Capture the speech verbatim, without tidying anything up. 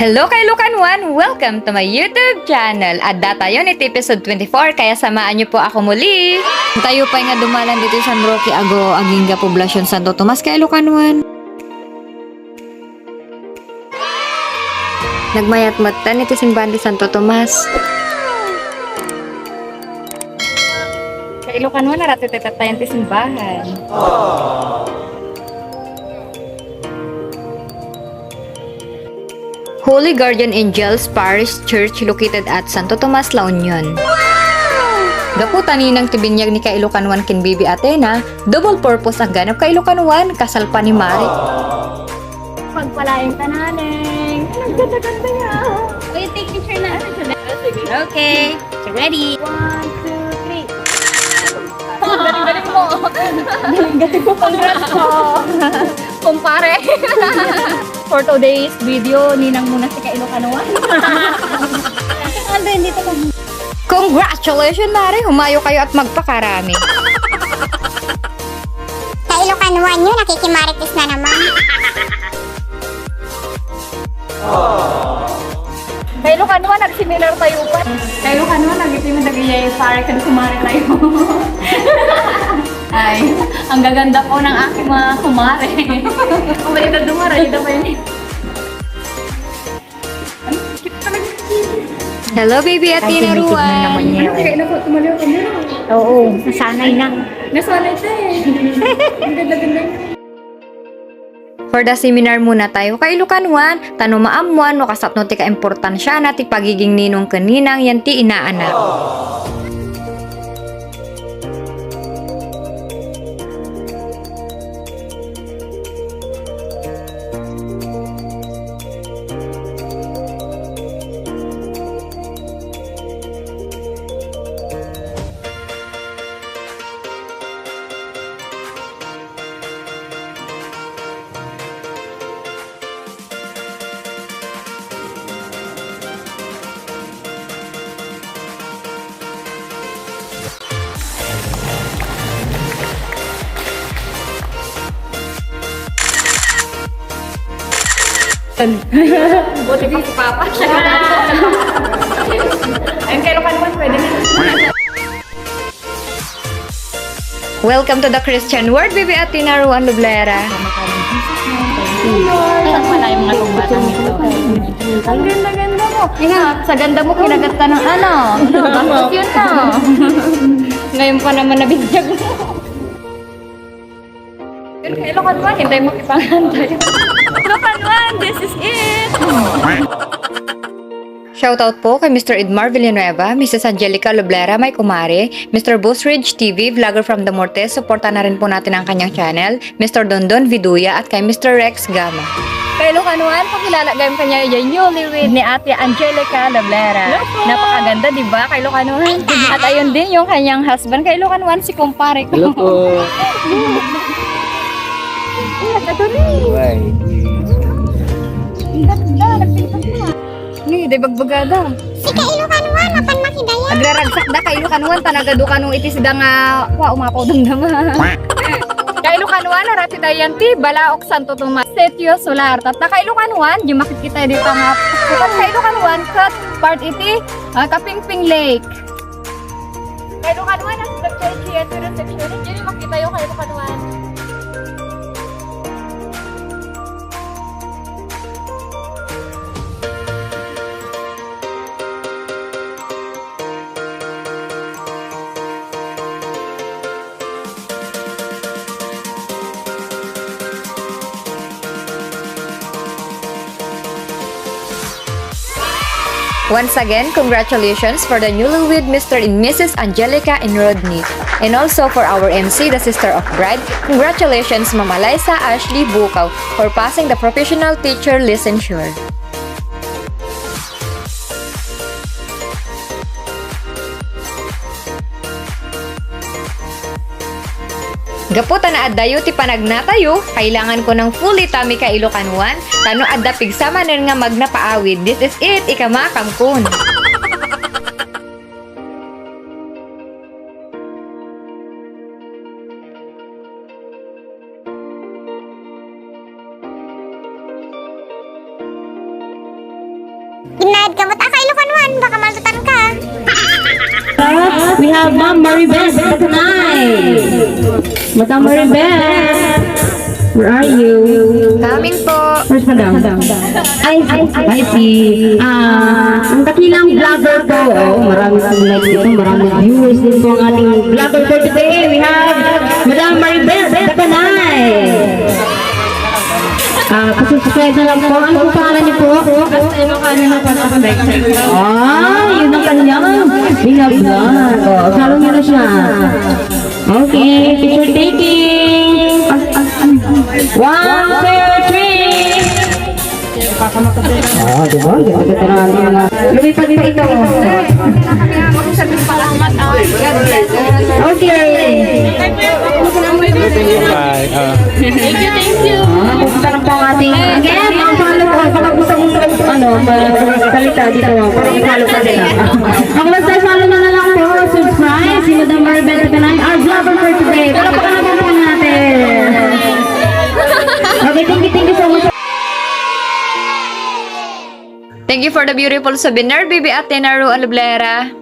Hello, Kailokan One! Welcome to my YouTube channel! Adda tayo iti episode twenty-four, kaya samahan niyo po ako muli! Tayo pay nga dumalan ditoy San Roque Agoa, agingga Poblacion, Santo Tomas, Kailokan One. Nagmayat metten iti simbahan ti Santo Tomas. Kailokan One, narati ti tattayan ti simbahan. Holy Guardian Angels Parish Church located at Santo Tomas, La Union. Gapu ta ninang ti binyag ni Kailokan One ken Bibi Athena, double purpose a ganap Kailokan One, kasal pa ni Mari. Pagpalain ka, Naneng. Ang ganda-ganda niya. Uy, take picture na. Ah, sige. Okay. Ready? One, two, three. Galing-galing mo. Galing-galing mo. Congrats po. Kumpare. For today's video, ninang muna si Kailokan One. Alden, dito ka. Congratulations, Mare! Humayo kayo at magpakarami. Kailokan One, nakikimarites na naman. Kailokan One, nagseminar tayo pa. Kailokan One, nagiti mi dagiti pare ken kumare tayo. Ay, ang gaganda po ng aking mga kumare. Kumare na dumara, ito pa yun eh. Hello, baby Athena Ruan. Ano kaya na po, tumaliw ka na? Oo, nasanay na. Nasanay ka eh. Ang ganda-ganda niya. For the seminar muna tayo, Kailokan One, ta no maammuan no kasapno ti kaimportansiana ti pagiging ninong ken ninang yan ti inaanak. Buti pa si Papa. Ayun, Kailokan One, pwede na. Welcome to the Christian world, Bibi Athena Ruan Lublera. Ayan pala yung mga lumbatan nito. Ang ganda-ganda mo. Ina, sa ganda mo, kinagat ka ng ano? No, bastos yun, no? Ngayon pa naman nabinyag mo. Kailokan One, hintay mo, ipangantay. Kailokan One, this is it! Shoutout po kay Mister Edmar Villanueva, Missus Angelica Loblera, my kumare, Mister Boss Ridge T V, vlogger from the Mortes, suporta na rin po natin ang kanyang channel, Mister Dondon Viduya, at kay Mister Rex Gama. Kailokan One, pakilala gayam kaniayo, newlywed ni Ate Angelica Loblera. Hello po! Napakaganda, di ba? Kailokan One. At ayun din yung kanyang husband. Kailokan One, si kumpare ko. Hello po. Ay, nagkatuloy. Bye. Ang ganda, nagpintas na. Ni, day bagbagada. Si Kailokan One, mapan makidaya. Agraragsak da, Kailokan One, ta nagadu kano iti sida nga, wa, umapaw damdama. Kailokan One, arati dayan ti Balaok Santo Tomas, Sitio Solar. Tatta Kailokan One, di makikita di pangap. Kailokan One, kat part iti, ah, Kapingping Lake. Kailokan One, ang Doctor G S reception, di makita yung Kailokan One. Once again, congratulations for the newlywed Mister and Missus Angelica and Rodney. And also for our M C, the sister of bride, congratulations, Ma'am Eliza Ashley Bukaw, for passing the professional teacher licensure. Gapu ta naaddayo ti panagnatayo, kailangan ko ng fully tummy Kailokan One, ta no adda pigsa manen nga magnapaawid, this is it, ikamakam kun. Inayad ka met, aka Ilocanoan, baka maltatan ka. We have Ma'am Maribeth Takanay. Madam Maribeth, where are you? Coming po. Where's Madam? Ay, ay, ay, si, ah, ang dakilang vlogger po. Oh, marami pong like dito, marami viewers din po ang ating vlogger for today. We have Madam Maribeth Takanay. Ah, pasubscribe na lang po. Ano po pangalan niyo po? Basta Ilocano na po, naka-like. Ah, yun ang kanyang binablog. Oh, follow niyo na siya. Okay, picture taking. Ah, ah, ah. One, two, three. Ah, di ba? Ganda-ganda na ang mga lumipad pa ito. Okay. Bye. Ah. Thank you, thank you. Ah, pupunta na po ang ating, again, ang follow po. Baka gusto mong, ano, magsalita dito. Parang follow pa sila. Ang basta follow na lang po. Subscribe si Madam Maribeth Takanay, our vlogger for today. Palakpakan naman po natin. Okay, thank you, thank you so much. Thank you for the beautiful souvenir, Bibi Ate Naru Aleblera.